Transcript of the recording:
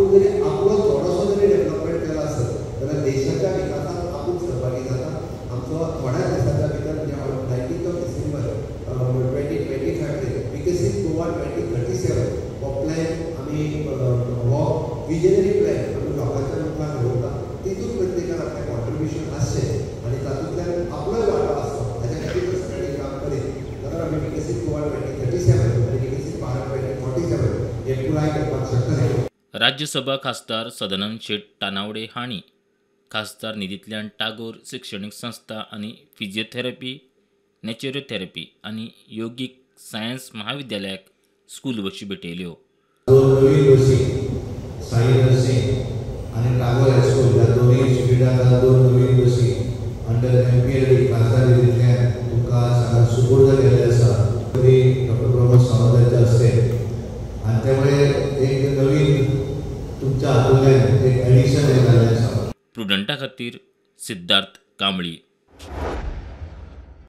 आपूण जरी आपलो थोडोसो जरी डेव्हलपमेंट केला आसत जाल्यार देशाच्या विकासात आपूण सहभागी जाता. आमचो थोड्या दिसाच्या भितर म्हणजे 19 डिसेंबर 2025 विकसीत गोवा 2037 हो प्लॅन आमी हो विजनरी प्लॅन आमी लोकांच्या मुखार दवरता. तितून प्रत्येकान आपलें कॉन्ट्रिब्युशन आसचें आनी तातूंतल्यान आपलोय वांटो आसचो हाच्या खातीर जर सगळ्यांनी काम करीत जाल्यार आमी विकसीत गोवा 2037 आनी विकसीत भारत 2047 हे पुराय करपाक शकतले. राज्यसभा खासदार सदानंद शेट तानावडे हांणी खासदार निधींतल्यान टागोर शिक्षणीक संस्था आनी फिजियोथेरपी, नॅचरोथेरपी आनी योगीक सायन्स महाविद्यालयाक स्कूल बशी भेटयल्यो. दोन नवीन बसी साई नर्सिंग आनी टागोर हायस्कूल ह्या दोनूय इन्स्टिट्यूटांक दोन नवीन बसी अंडर MPLD खासदार निधींतल्यान तुमकां हांगा सुपूर्द केल्ले आसा. डॉक्टर प्रमोद सावंताच्या हस्ते आनी त्यामुळे एक नवीन तुमच्या हातूंतल्यान एक एडिशन जाल्लें आसा. प्रुडंटा खातीर सिद्धार्थ कांबळी.